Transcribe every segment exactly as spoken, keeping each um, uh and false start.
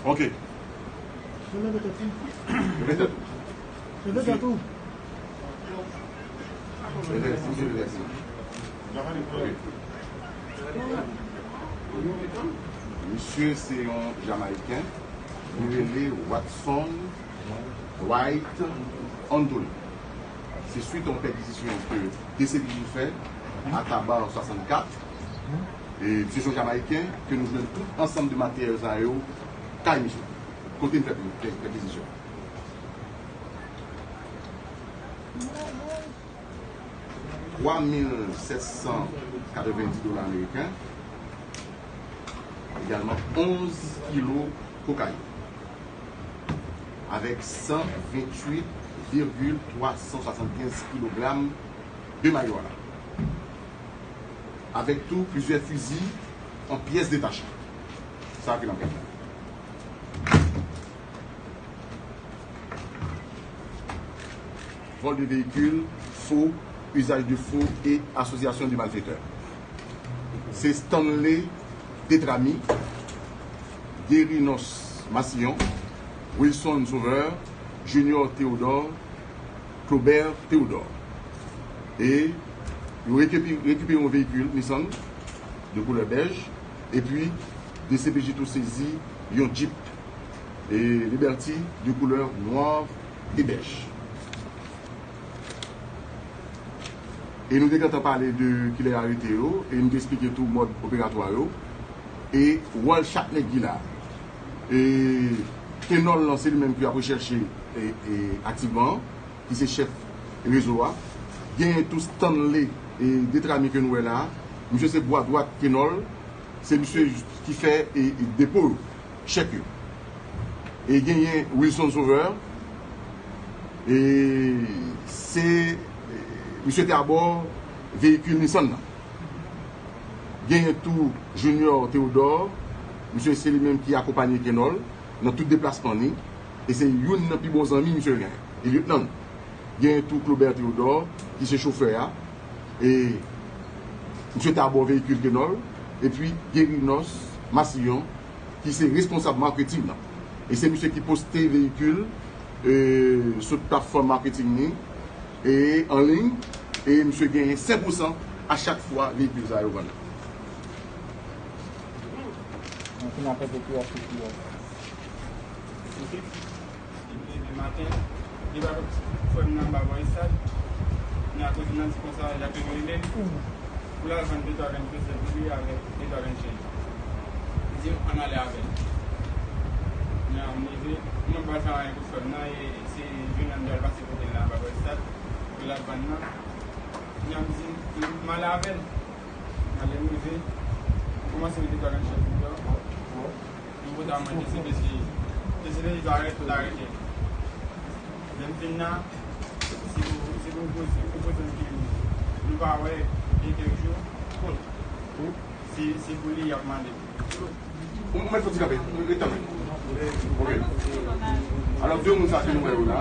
Ok. Leve tèt ou. Leve tèt ou. Leve tèt ou. Ok. Misye se yon Jamayiken. Li rele Watson White Anthony. Se swit a yon pèkizisyon ke D C P J fè a Tabar swasannkat. E misye se yon Jamayiken ke nou jwenn tout ansanm de materyèl sa yo kay misye. Kote n fè pèkizisyon? Twa mil sèt san katrevenndis dola ameriken, egalman onz kilo kokayin, avèk san venntuit vigil twa san swasannkenz kilogram de marijuana, avèk tou plizyè fizi an pyès detache. Sa ki nan pèt la. Vol de véhicule, faux, usage de faux et association de malfaiteurs. Se Stanley Detramy, Guérinos Massillon, Wilson Sauveur, Junior Théodore, Claubert Théodore. E yo rekipi-, rekipere yon veyikil Nissan de koulè bèj, epi D C P J tou sezi yon Jeep e Liberty de koulè nwa e bèj. E nou te gentan pale de kilè arete yo, e nou te eksplike tou mòd operatwa yo, e wòl chak nèg ki la. E Kenòl lan, se li menm ki ap rechèche e, e aktivman, ki se chèf rezo a. Genyen tou Stanley e Detramy ke nou wè la. Misye se bwa dwat Kenòl. Se misye ki fè e, e depo yo, chèk yo. E genyen Wilson Sauveur. E se, e, misye te abò veyikil Nissan nan. Genyen tou Junior Théodore. Misye se li menm ki akonpanye Kenòl nan tout deplasman li. E se youn nan pi bon zanmi misye genyen. E lyetnan. Genyen tou Claubert Théodore, ki se chofè a. E misye te abò veyikil Kenòl. Epi Guérinos Massillon, ki se responsab maketing nan. E se misye ki poste veyikil, e, sou platfòm maketing li, e an liy, e misye genyen senk pousan a chak fwa veyikil sa yo vann. Donk, n ap fè de kiyès pou kiyès. Ok. Li leve maten, li pa frè m nan anba bò estad. Nan kote m nan di konsa, l ap rele m pou l al vann de twa grenn pèsèl pou li avèk de twa grenn chèn. Li di, ann ale avè l. Nan m leve, mwen pa sa anyen pou frè m nan, e se jounen m t al pase kote l la anba bò estad, pou l al vann nan. Nan m di, m ale avè l. Nan lè m rive, m kòmanse met de twa grenn chèn deyò. Yon kote a mwen, D C P J, D C P J ta arete, ta arete. Lè m fin la, se pou, se pou poze, pou poze m ke nou pa wè gen kèk jou, se, se pou li y ap mande. Ou mèt fò ti kanpe, ret kanpe. Ok. Alò, de moun sa ke nou wè yo la,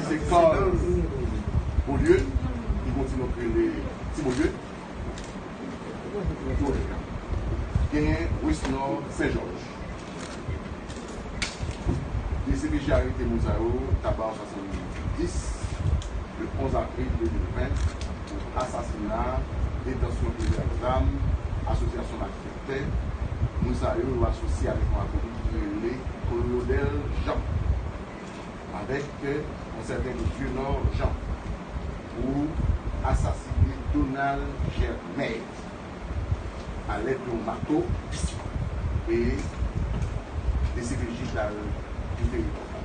se Carl Beaulieu, ki gon ti non k rele Ti Beaulieu. Genyen Wesnor Sen Jòj. D C P J arete moun sa yo, Tabar swasanndis, le onz avril de mil ven, pou asasina, detansyon plizyè zam, asosyasyon malfektè. Moun sa yo, yo asosye avèk yon alkolik ki rele Claudel Jean, avèk yon sèten Dieunor Jean, pou asasine Donald Germain a lèd de yon mato e D C P J t al kite li konsa.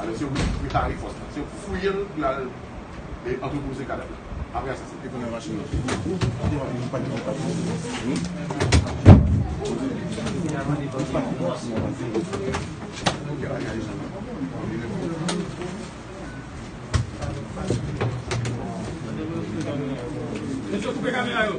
Alò, se yo ki prepare fòs la. Se yo ki fouye l pou y al, e, antrepoze kadav la. Apre sa, se te pran nan machin nan. Mesye, koupe kamera yo.